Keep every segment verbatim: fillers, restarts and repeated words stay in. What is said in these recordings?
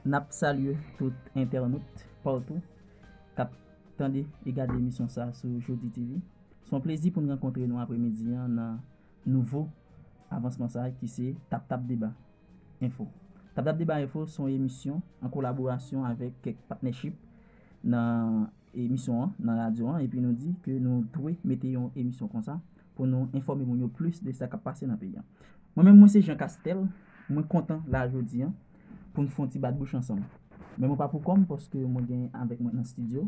N ap salye tout entènot patou k ap tande e gade emisyon sa a sou Jodi T V. Se yon plezi pou n rankontre nou apremidi an nan nouvo avansman sa a ki se Tap Tap Deba Enfo. Tap Tap Deba Enfo se yon emisyon an kolaborasyon avèk kèk patnèchip nan emisyon an, nan radyo an, epi nou di ke nou dwe mete yon emisyon konsa pou nou enfòme moun yo plis de sa k ap pase nan peyi an. Mwen menm, mwen se Jean Castel, mwen kontan la jodi an pou n fè yon ti bat bouch ansanm. Men mwen pa pou kò m, paske mwen gen avèk mwen nan estidyo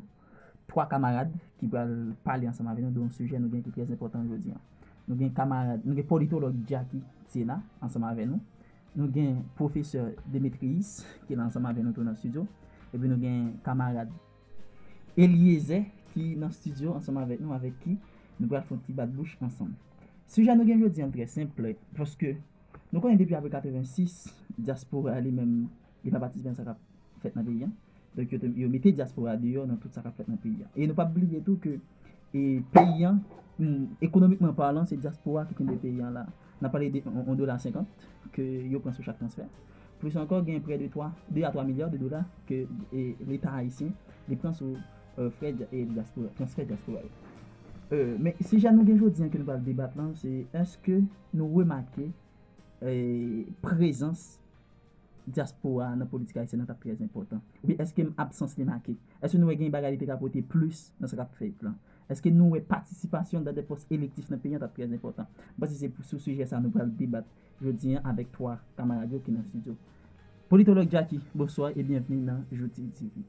twa kamarad ki pral pale ansanm avèk nou de yon sijè nou gen ki trè enpòtan jodi an. Nou gen kamarad, nou gen politològ Jacky Tena ansanm avèk nou. Nou gen pwofesè Demetrius ki la ansanm avèk nou tou nan estidyo. Epi nou gen kamarad Eliezer ki nan estidyo ansanm avèk nou, avèk ki nou pral fè yon ti bat bouch ansanm. Sijè nou gen jodi an trè senp, paske nou konnen depi apre katrevensis, dyaspora li menm, li pa patisipe nan sa k ap fèt nan peyi an. Donk, yo, te- yo mete dyaspora deyò nan tout sa k ap fèt nan peyi an. E nou p ap bliye tou ke e peyi an, mm, ekonomikman palan, se dyaspora ki kenbe peyi an la. N ap pale de yon, yon dola senkant ke yo pran sou chak transfè. Plis ankò, gen prè de twa, de a twa milya de dola ke e, Leta ayisyen li pran sou e, frè dya- e, dyaspora, transfè dyaspora yo. E, men sijè nou gen jodi an ke nou pral debat lan, se èske nou remake e, prezans dyaspora nan politik ayisyèn nan t ap trè enpòtan? Oubyen èske absans li make? Èske nou wè gen bagay li te ka pote plis nan sa k ap fèt lan? Èske nou wè patisipasyon dan de pòs elektif nan peyi an t ap trè enpòtan? M panse se pou- sou sijè sa nou pral debat jodi an avèk twa kamarad yo ki nan estidyo. Politològ Jacky, bonswa e byenvni nan Jodi T V.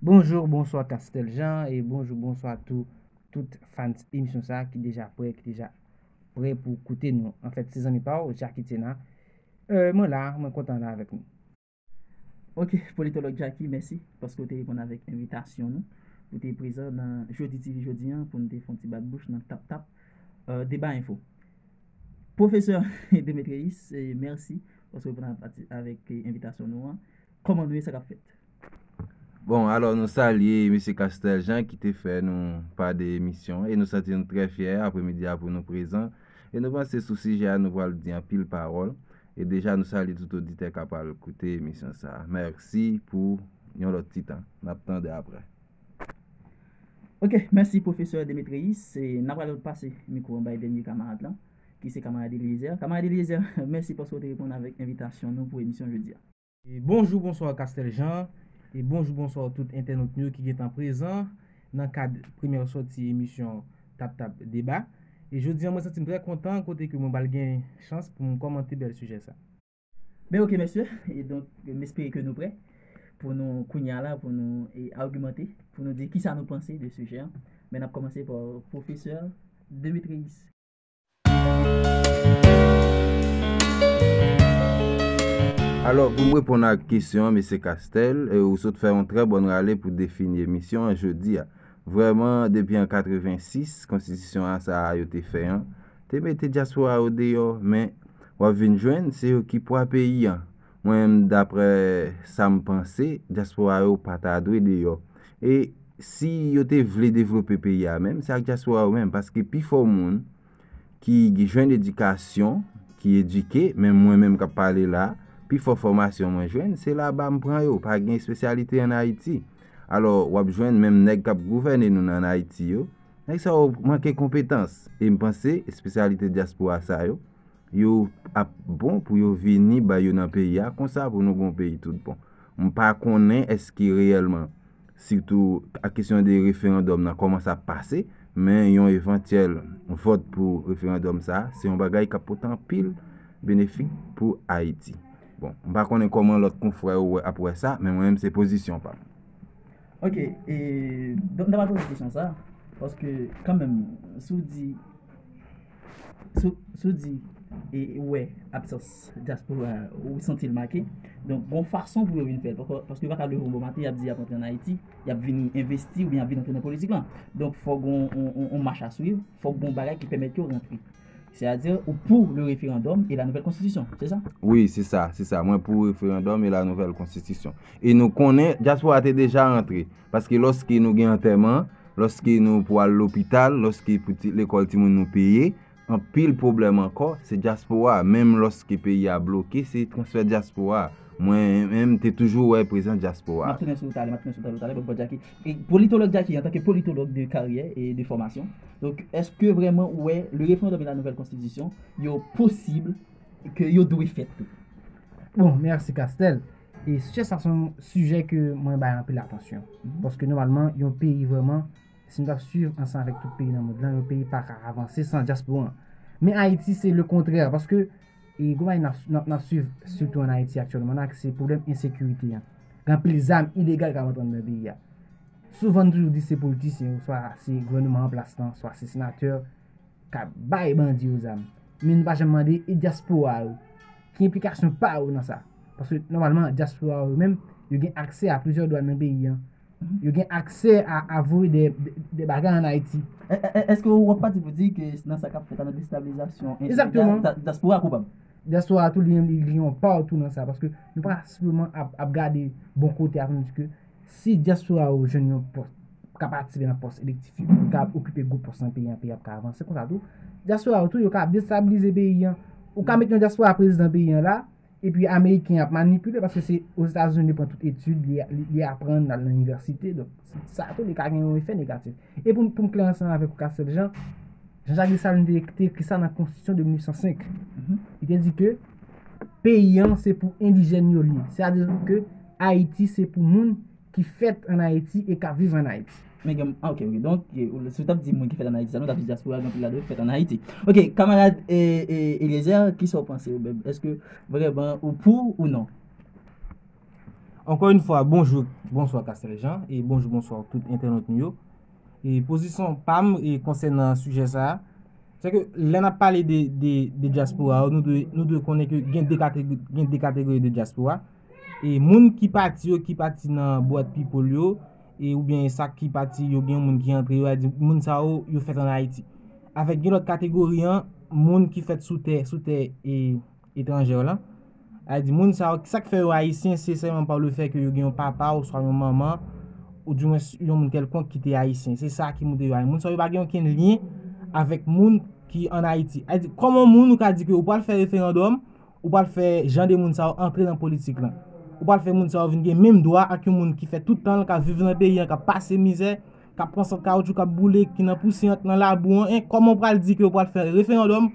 Bonjou, bonswa Castel Jean, e bonjou, bonswa tou tout fans emisyon sa a ki deja prè, ki deja prè pou koute nou. Anfèt, se zanmi pa w, Jacky Tena. E, mwen la, mwen kontan la avèk nou. Ok, politològ Jacky, mèsi paske w te reponn avèk envitasyon nou. Ou te prezan nan Jodi T V jodi an pou n te fè yon ti bat bouch nan Tap Tap e, Deba Enfo. Pwofesè Demetrius, e, mèsi paske w reponn avèk e, envitasyon nou an. Kòman nou ye, sa k ap fèt? Bon, alò nou salye mesye Castel Jean ki te fè nou pa de emisyon e nou santi nou trè fyè apremidi a pou nou prezan. E nou panse sou sijè a nou pral di anpil pawòl. E deja nou salye tout oditè k ap al koute emisyon sa a. Mèsi pou yon lòt ti tan. N ap tande aprè. Ok, mèsi pwofesè Demetrius. E n ap pral pase mikwo an bay dènye kamarad lan, ki se kamarad Eliezer. Kamarad Eliezer, mèsi paske w te reponn avèk envitasyon nou pou emisyon jodi a. E bonjou, bonswa Castel Jean, e bonjou, bonswa tout entènot nou yo ki gentan prezan nan kad premyè sòti emisyon Tap Tap Deba. E jodi an, mwen santi m trè kontan kote ke mwen pral gen chans pou m kòmante bèl sijè sa. Ben ok, mesye, e donk, m espere ke nou prè pou nou kounye a la, pou nou e, agimante, pou nou di kisa nou panse de sijè an. Men n ap kòmanse pa pwofesè Demetrius. Alò, pou m reponn ak kesyon an, mesye Castel, e, ou sot fè yon trè bòn rale pou defini emisyon an jodi a. Vrèman, depi an katrevensis, konstitisyon a sa a yo te fè an, te mete dyaspora yo deyò, men w ap vin jwenn se yo ki pwa peyi an. Mwen menm, daprè sa m panse, dyaspora yo pa ta dwe deyò. E si yo te vle devlope peyi a menm, se ak dyaspora yo menm, paske pifò moun ki jwenn edikasyon, ki edike, menm mwen menm k ap pale la, pifò fòmasyon mwen jwenn, se laba m pran yo, pa gen espesyalite ann Ayiti. Alò, w ap jwenn menm nèg k ap gouvène nou nan Ayiti yo, nèg sa yo manke konpetans. E m panse espesyalite dyaspora sa yo, yo ap bon pou yo vini bay yo nan peyi a, konsa pou nou gon peyi tout bon. M pa konnen èske reyèlman, sitou ak kesyon de referandòm nan, kòman sa ap pase, men yon evantyèl vòt pou referandòm sa a, se yon bagay k ap pote anpil benefik pou Ayiti. Bon, m pa konnen kòman lòt konfrè yo wè, ap wè sa, men mwen menm se pozisyon pa m. Ok, e, donk, m ta pral poze kesyon sa, paske kanmenm, si w di, si w, si w di, e, ou wè absans dyaspora, ou santi l make, donk, gon fason pou yo vin fè l, paske, paske yo pa ka leve yon bon maten, y ap di y ap antre ann Ayiti, y ap vin envesti oubyen y ap vin antre nan politik lan. Donk, fò gon yon, yon, yon mach a swiv, fò gon bagay ki pèmèt yo rantre. Sètadi, ou pou le referandòm e la nouvèl konstitisyon, se sa? Wi, se sa, se sa. Mwen pou referandòm e la nouvèl konstitisyon. E nou konnen, dyaspora te deja rantre. Paske lòske nou gen antèman, lòske nou pou al lopital, lòske pou ti, lekòl timoun nou peye, anpil pwoblèm ankò, se dyaspora a. Menm lòske peyi a bloke, se transfè dyaspora a. Mwen menm, m te toujou wè prezans dyaspora a. M ap tounen sou ou talè, m ap tounen sou ou talè, talè, bon, bon, Jacky. E politològ Jacky, antanke politològ de karyè e de fòmasyon, donk, èske vrèman ou wè le référendum et la nouvelle constitution, yo posib, ke yo dwe fèt tou? Bon, mèsi Castel. E sijè sa se yon sijè ke mwen bay anpil atansyon. Paske nòmalman, yon peyi vrèman, si nou t ap swiv ansanm avèk tout peyi nan mond lan, yon peyi pa ka avanse san dyaspora an. Men Ayiti, se le kontrè, paske e gwo bagay n ap, n ap, n ap swiv, sitou ann Ayiti aktyèlman la, se pwoblèm ensekirite an. Gen anpil zam ilegal k ap antre anndan peyi a. Souvan, nou toujou di se politisyen yo, swa se gouvènman an plas lan, swa se senatè k ap bay bandi yo zam. Men nou pa janm mande, e dyaspora yo? Ki enplikasyon pa yo nan sa? Paske nòmalman, dyaspora yo menm, yo gen aksè a plizyè dwàn nan peyi an. Yo gen aksè a, a voye de, de, de bagay ann Ayiti. Èske w ap pati pou di ke nan sa k ap fèt la, nan destabilizasyon, Egzakteman. Dyaspora koupab? Dyaspora a tou li, li, li gen yon pa tou nan sa, paske nou pa ka senpleman ap, ap gade bon kote a pou nou di ke si dyaspora yo jwenn yon pòs, ka patisipe nan pòs elektif yo, yo ka okipe gwo pòs nan peyi an, peyi a ap ka avanse konsa tou. Dyaspora yo tou, yo ka destabilize peyi an. Ou ka met yon dyaspora prezidan peyi an la, epi Ameriken ap manipile paske se Ozetazini li pran tout etid, li, li, li aprann, l al nan inivèsite. Donk, sa tou li ka gen yon efè negatif. E pou, pou m klè ansanm avèk ou, Castel Jean, Jean-Jacques Dessalines te, te ekri sa nan Konstitisyon de mil uit san senk. Li te di ke peyi an se pou endijèn yo li ye. Sètadi ke Ayiti se pou moun ki fèt ann Ayiti e k ap viv ann Ayiti. Men gen, ah, ok, ok. Donk, si w t ap di moun ki fèt ann Ayiti, sa nou t ap di dyaspora gen anpil ladan yo ki fèt ann Ayiti. Ok, kamarad e, e, Eliezer, kisa w panse ou menm? Èske vrèman ou pou ou non? Ankò yon fwa, bonjou, bonswa Castel Jean, e bonjou, bonswa tout entènot nou yo. E pozisyon pa m e konsènan sijè sa a, se ke lè n ap pale de, de, de dyaspora yo, nou dwe, nou dwe konnen ke gen de kategori, gen de kategori de dyaspora. E moun ki pati yo, ki pati nan bwat people yo, e oubyen sa ki pati yo, gen moun ki antre yo, a di moun sa yo, yo fèt ann Ayiti. Avèk gen lòt kategori an, moun ki fèt sou tè, sou tè e etranjè lan. A di moun sa yo, sa k fè yo ayisyen, se sèlman pa le fè ke yo gen yon papa oswa yon manman, oudimwens yon moun kèlkonk ki te ayisyen. Se sa ki montre yo ayisyen. Moun sa yo pa gen okenn lyen avèk moun ki ann Ayiti. A di, kòman moun ou ka di ke ou pral fè referandòm, ou pral fè jan de moun sa yo antre nan politik lan? Ou pral fè moun sa yo vin gen menm dwa ak yon moun ki fè tout tan l k ap viv nan peyi an, k ap pase mizè, k ap pran sant kawoutchou, k ap boule, ki nan pousyen an, k nan labou an, en, kòman w pral di ke w pral fè referandòm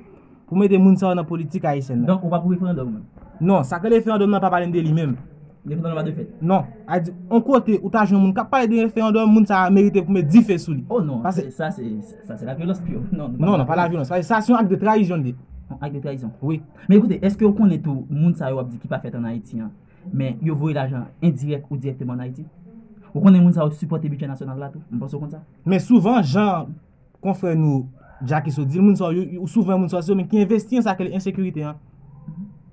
pou mete moun sa yo nan politik ayisyèn nan? Donk, ou pa pou referandòm ou menm? Non, sa k rele referandòm nan pa pale m de li menm. Referandòm pa dwe fèt? Non, a di, on kote ou ta jwenn moun k ap pale de referandòm, moun sa a merite pou met dife sou li. Oh non, Pase- sa se sa se la vyolans pure. Non, Non, non, pa la vyolans. Sa, sa se yon ak de trayizyon li ye. Yon ak de trayizon. Wi. Men ekoute, èske w konnen tou moun sa yo w ap di ki pa fèt ann Ayiti an, men yo voye lajan endirèk ou dirèkteman ann Ayiti? Ou konnen moun sa yo sipòte bidjè nasyonal la tou? M panse w konn sa. Men souvan, jan konfrè nou Jacky Sot di l, moun sa yo, yo, souvan moun sa yo, se yo menm ki envesti nan sa k rele ensekirite an.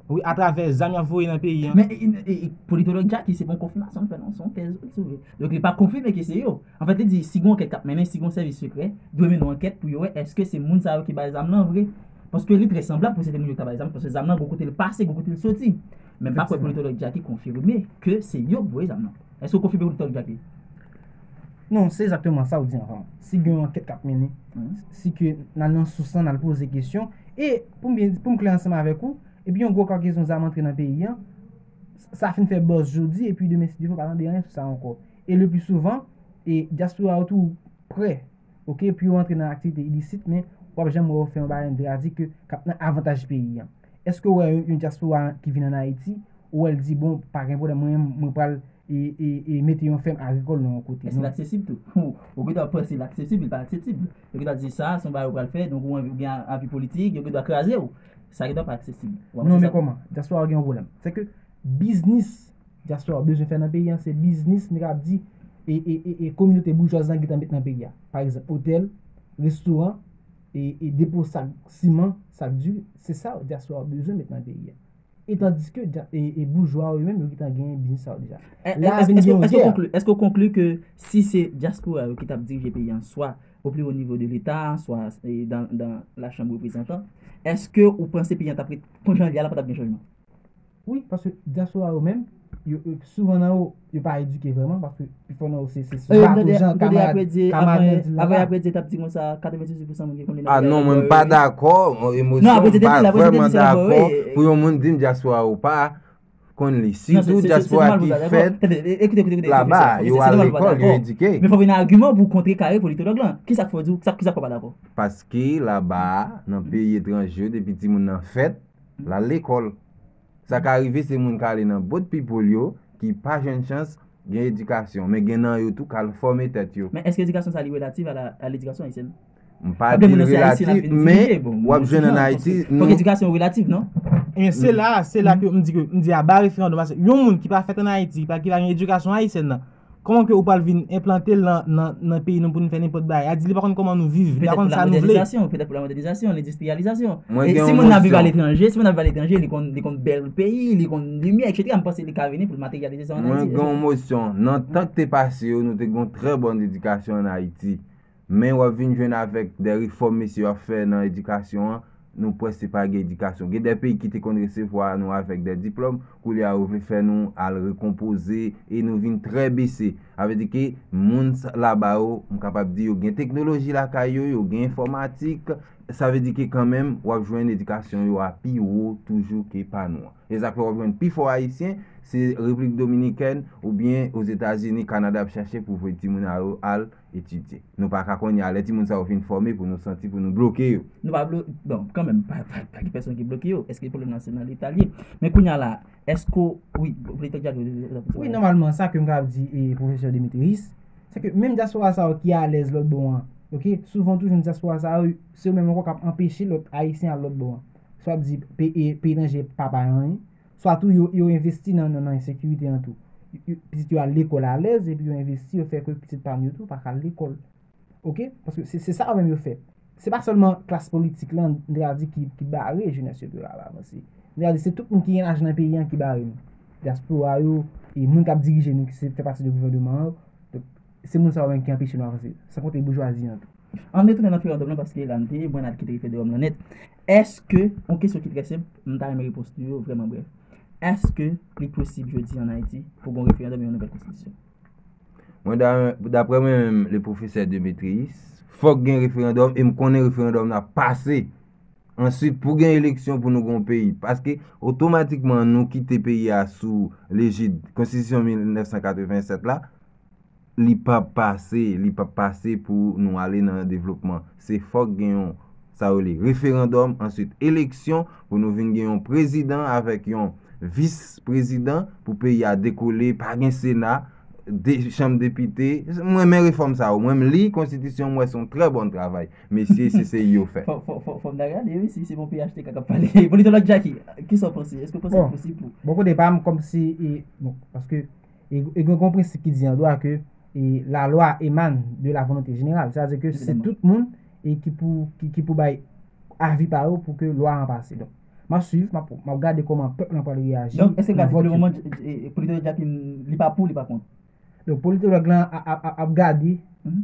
Wi, atravè zam y ap voye nan peyi an. Men e, e, e, e, politològ Jacky, se pa yon konfimasyon l fè non, se yon tèz, si w vle. Donk li pa konfime ke se yo. Anfèt, li di si gen yon ankèt k ap mennen, si gen yon sèvis sekrè, dwe mennen yon ankèt pou yo wè èske se moun sa yo ki bay zam nan vre. Paske li trè sanblab pou se te moun yo ki ta bay zam, paske zam nan gon kote l pase, gon kote l soti. Men m pa kwè politològ Jacky konfime ke se yo k voye zam nan. Èske w konfime politològ Jacky? Non, se egzakteman sa w di an vrèman. Si gen yon ankèt k ap mennen, si ke n al nan sous lan, n al poze kesyon, e pou m byen, pou m klè ansanm avèk ou, epi yon gwo kakezon zam antre nan peyi an, sa fin fè buzz jodi, epi demen, si Dye vle, w pa tande anyen sou sa ankò. E le pli souvan, e dyaspora yo tou prè, oke, pou yo antre nan aktivite ilisit, men w ap janm wè yo fè yon bagay, m te ka di ke k ap nan avantaj peyi an. Èske w wè yon, yon dyaspora ki vin ann Ayiti, ou wè l di, bon, pa gen pwoblèm, mwen, mwen pral e, e, e mete yon fèm agrikòl nan yon kote. Èske l aksesib tou? Ou, ou gendwa panse l aksesib, li pa aksesib. Yo gendwa di sa, se yon bagay ou pral fè, donk ou anvi, ou gen avi politik, yo gendwa kraze w. Sa gendwa pa aksesib. Ou wè, Non, se men sa. Kòman? Dyaspora gen yon pwoblèm. Se ke biznis dyaspora bezwen fè nan peyi an, se biznis, nèg ap di, e, e, e, e kominote boujwaz lan gentan met nan peyi a. Pa egzanp, otèl, restoran, e, e depo sak siman, sak di, se sa dyaspora bezwen met nan peyi a. E tandiske dya- e, e boujwa yo menm, yo gentan genyen biznis sa yo deja. E- La e- vin Èske gen yon èske w gè. konkli- èske w konkli ke si se dyaspora yo ki t ap dirije peyi an, swa o pli wo nivo de Leta, swa e, dan, dan la chanm reprezantan, èske ou panse peyi an t ap ret kon jan l ye a la, pa t ap gen chanjman? Wi, paske dyaspora yo menm, Yo, yo, souvan nan yo, yo pa edike vrèman, paske pifò nan yo se, se sou bato jan kamarad, kamarad Nèdi lan la. Avè apre di t ap di konsa, katrevendizuit pousan moun ki konnen. Ah non, mwen m pa dakò, emosyon, m pa vrèman dakò pou yon moun di m dyaspora ou pa konn li. Sitou dyaspora ki fèt laba, yo al lekòl, yo edike. Men fò gen agiman pou kontrekare politològ lan. Kisa k fè w di, kisa k fè w pa dakò? Paske laba, nan peyi etranje yo, depi timoun nan fèt, l al lekòl. Sa ka rive se moun k ale nan boat people yo ki pa jwenn chans gen edikasyon, men gen nan yo tou k al fòme tèt yo. Men èske edikasyon sa li relatif a la, a l'éducation haïtienne? M pa di l relatif, men w ap jwenn ann Ayiti, fòk edikasyon relatif, non? Ebyen, se la, se la ke m di ke, m di a ba referandòm, paske yon moun ki pa fèt ann Ayiti, ki pa, ki pa gen edikasyon ayisyèn nan, kòman ke ou pral vin enplante l nan, nan, nan peyi nou pou nou fè nenpòt bagay? A di li pa konn kòman nou viv, li pa konn sa nou vle. Petèt pou la modènizasyon, petèt pou la modènizasyon, lendistriyalizasyon. E si moun nan viv aletranje, si moun nan viv aletranje, li konn, li konn bèl peyi, li konn limyè, etsetera, m panse li ka vini pou l materyalize sa ann Ayiti. Mwen gen yon mosyon. Nan tan k te pase yo, nou te gen yon trè bòn edikasyon ann Ayiti. Men w ap vin jwenn avèk de refòm mesye yo ap fè nan edikasyon an, nou prèske pa gen edikasyon. Gen de peyi ki te konn resevwa nou avèk de diplòm, koulye a yo vle fè nou al rekonpoze e nou vin trè bese. Sa vle di ke moun sa, laba yo, m kapab di yo gen teknoloji lakay yo, yo gen enfòmatik. Sa vle di ke kanmenm, w ap jwenn edikasyon yo a pi wo toujou ke pa nou an. E sa k fè w ap jwenn pifò Ayisyen, se Repiblik Dominikèn oubyen Ozetazini, Kanada ap chache pou voye timoun a yo al etidye. Nou pa ka kounye a, lè timoun sa yo fin fòme, pou nou santi, pou nou bloke yo. Nou pa blo-, bon, kanmenm, pa, pa, pa gen pèsonn ki bloke yo. Èske pwoblèm nan se nan Leta l ye? Men kounye a la, èske, wi, Politòg Jacky, wi, nòmalman, sa ke m ka di, e, pwofesè Demetris, se ke menm dyaspora sa yo ki alèz lòt bò an, oke, souvan toujou dyaspora sa yo, se yo menm ankò k ap anpeche lòt Ayisyen al lòt bò an. Swa ap di pe-, e, peyi etranje pa bay anyen, swa tou yo, yo envesti nan, nan, nan ensekirite an tou. Yo, yo, pitit yo al lekòl alèz, epi yo envesti, yo fè ke pitit pa m yo tou pa ka al lekòl. Oke? Paske se, se sa yo menm yo fè. Se pa sèlman klas politik lan, m te ka di, ki, ki bare jenès yo pou yo pa avanse. M te ka di, se tout moun ki gen lajan nan peyi an ki bare nou. Dyaspora yo, e moun k ap dirije nou, ki se, fè pati de gouvèneman an. Donk, se moun sa yo menm ki anpeche nou avanse. San konte boujwazi an tou. Ann retounen nan referandòm lan, paske la n te, Bernard kite referandòm lan nèt. Èske, yon kesyon ki trè senp, m ta renmen repons li yo vrèman brèf. Èske li posib jodi ann Ayiti pou gen yon referandòm e yon nouvèl konstitisyon? Mwen, da-, daprè mwen menm, le pwofesè Demetris, fòk gen referandòm, e m konnen referandòm nan ap pase. Answit, pou gen eleksyon, pou nou gen yon peyi. Paske, otomatikman, nou kite peyi a sou lejid Konstitisyon mil nèf san katrevennsèt la, li p ap pase, li p ap pase pou nou ale nan devlopman. Se fòk gen yon, sa yo rele referandòm, answit eleksyon, pou nou vin gen yon prezidan avèk yon vis prezidan pou peyi a dekole, pa gen Sena, de chanm depite. Mwen renmen refòm sa yo. Mwen m li konstitisyon, m wè se yon trè bon travay. Mesye, se, se yo fè. Fò, fò, fò, fò m ta gade, wi, si se bon P H T K k ap pale. Politològ Jacky, kisa w panse? Èske w panse li posib pou... Bon, kote pa m, kòmsi, e, bon, paske, e, e gen yon prensip ki di an dwa ke, e, la loi émane de la volonté générale. Sètadi ke se tout moun, e, ki pou, ki, ki pou bay avi pa yo pou ke lwa an pase. Donk, m ap swiv, m ap, m ap gade kòman pèp lan pral reyaji. Donk, èske w ka di pou le moman, e, e, Politològ Jacky, li pa pou, li pa kont? Donk, politològ lan ap, ap, ap, ap gade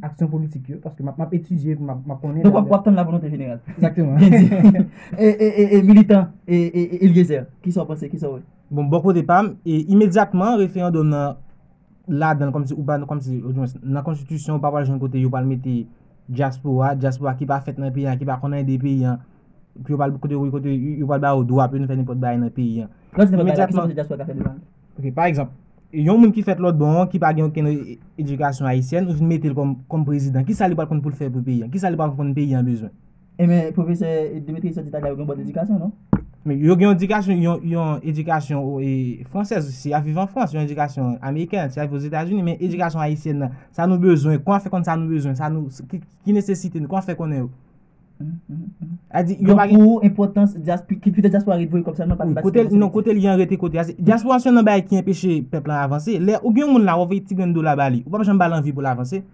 aksyon politik yo, paske m ap, m ap etidye, m ap, m ap konnen. Donk, w ap, w ap tann la volonté générale. Egzakteman. Byen di. E, e, e, e militan, e, e, e Eliezer, kisa w panse, kisa w wè? Bon, bò kote pa m, e imedyatman, referandòm nan ladan l, kòmsi, ou pa, kòmsi, oudimwens, nan konstitisyon, ou pa pral jwenn kote yo pral mete dyaspora, dyaspora ki pa fèt nan peyi an, ki pa konn anyen de peyi an, pou yo pral, kote, kote yo pral ba yo dwa pou yo vin fè nenpòt bagay nan peyi an. Lè w di nenpòt bagay la, kisa w panse dyaspora ka fè devan? Ok, pa egzanp, yon moun ki fèt lòt bò an, ki pa gen okenn e-, edikasyon ayisyèn, ou vin mete l kòm, kòm prezidan, kisa li pral konn pou l fè pou peyi an? Kisa li pral konn peyi an bezwen? Ebyen, pwofesè Demetri sot di talè, yo gen bon edikasyon, non? Men yo gen yon edikasyon, yon, yon edikasyon, e, fransèz, si y ap viv an Frans, yon edikasyon amerikèn, si y ap viv Ozetazini, men edikasyon ayisyèn nan, sa nou bezwen, kòman fè konn sa nou bezwen, sa nou, ki, ki nesesite nou, kòman fè konnen yo? Sa di, yo pa gen... Donk, pou ou, enpòtans dyas-, ki, ki fè dyaspora ret voye kòb sèlman, pa gen patisipasyon selektif. Kote, non, kote li an rete kote a. Dyaspora se youn nan bagay ki anpeche pèp lan avanse. Lè ou gen yon moun la, w ap voye ti grenn dola ba li, ou p ap janm ba l anvi pou l avanse.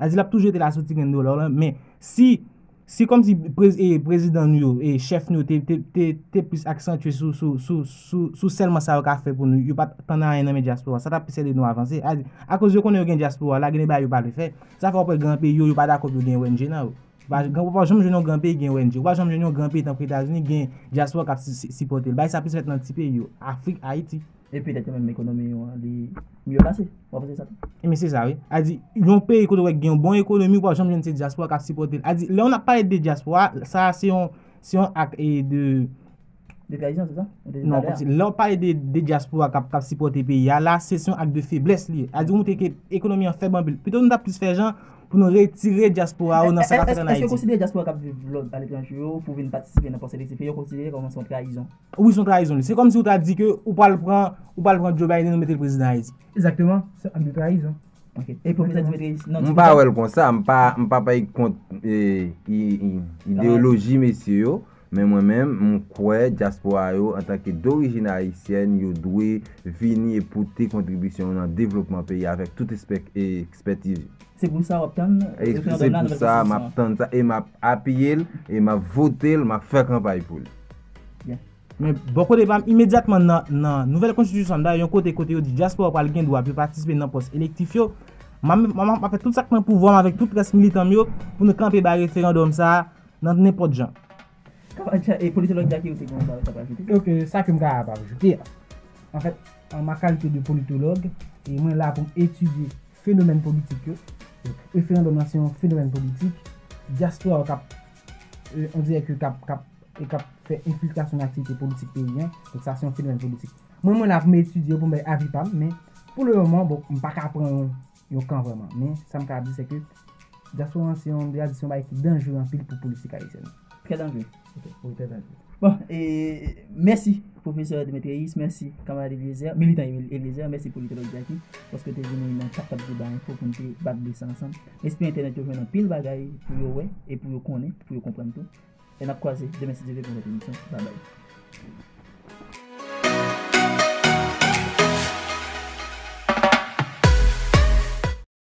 Sa di, l ap toujou rete la sou ti grenn dola w lan, men si, si kòmsi prez-, e, prezidan nou yo, e, chèf nou yo te, te, te, te plis aksantye sou, sou, sou, sou, sou sèlman sa yo ka fè pou nou, yo pa t tann anyen nan men dyaspora, sa t ap plis ede nou avanse. Sa di, akoz yo konnen yo gen dyaspora, la gen de bagay yo pa vle fè. Sa fè w ap wè gran peyi yo, yo pa dakò pou yo gen O N G nan yo. Ou pa, ou pa janm jwenn yon gran peyi gen O N G. Ou pa janm jwenn yon gran peyi tankou Etazini gen dyaspora k ap si-, si-, sipòte l. Bagay sa plis fèt nan ti peyi yo, Afrik, Ayiti. E petèt ke menm ekonomi yo an, li mye plase. W ap panse sa tou? Ebyen, se sa, wi. A di, yon peyi kote w wè gen yon bon ekonomi, ou p ap janm jwenn se dyaspora k ap sipòte l. A di, lè w ap pale de dyaspora, sa se yon, se yon ak e de. De trayizon, se sa? Ou te di talè a. Non, kòmsi, lè w ap pale de, de dyaspora k ap, k ap sipòte peyi a, la, se, se yon ak de feblès li ye. A di, ou montre ke ekonomi an fèb anpil. Pito nou ta plis fè jan pou nou retire dyaspora yo nan sa k ap fèt ann Ayiti. Èske w konsidere dyaspora k ap viv lòt aletranje yo pou vin patisipe nan pòs elektif yo, yo konsidere kòman se yon trayizon? Wi, se yon trayizon li. Se kòmsi ou ta di ke ou pral pran, ou pral pran Joe Biden ou mete l prezidan Ayiti. Egzakteman, se ak de trayizon. Ok. E pwofesè Dimitri, non, M pa wè l konsa, m pa, m pa pay kont e, i, i, ideyoloji mesye yo, men mwen menm, m kwè dyaspora yo, antanke dorijin ayisyèn, yo dwe vini e pote kontribisyon yo nan devlopman peyi a avèk tout espèk, e, ekspètiz yo. Se pou sa w ap tann referandòm la, nouvèl konstitisyon an? Se pou sa, m ap tann sa, e m ap apiye l, e m ap vote l, m ap fè kanpay pou li. Men bò kote pa m, imedyatman nan, nan nouvèl konstitisyon an, dayè yon kote, kote yo di dyaspora pral gen dwa pou yo patisipe nan pòs elektif yo, m ap, m ap, m ap fè tout sa k nan pouvwa m avèk tout rès militan m yo pou nou kanpe bay referandòm sa a nan nenpòt jan. Kòman, e politològ Jacky, ou te gen yon bagay w t ap ajoute? Ok, sa ke m kapab ajoute a. Anfèt, an ma kalite de politològ, e mwen la pou m etidye fenomèn politik yo. Donk, referandòm nan se yon fenomèn politik. Dyaspora yo k ap, e, on dirè ke k ap, k ap e k ap fè enfiltrasyon nan aktivite politik peyi a. Donk sa se yon fenomèn politik. Mwen, mwen la pou m etidye yo, pou m bay avi pa m, men pou le moman, bon, m pa ka pran yon, yon kan vrèman. Men sa m ka di, se ke dyaspora an se yon tradisyon, bagay ki danjere anpil pou politik ayisyèn. Trè danjere. Ok, wi, trè danjere. Bon, e, mèsi, pwofesè Demetrius, mèsi, kanmarad Eliezer, militan Eliezer, mèsi, politològ Jacky, paske w te vini nan Tap Tap Deba Enfo pou n te bat de sa ansanm. Espri entènèt yo jwenn anpil bagay pou yo wè e pou yo konnen, pou yo konprann tou. E n ap kwaze demen si Dye vle pou yon lòt emisyon. Babay.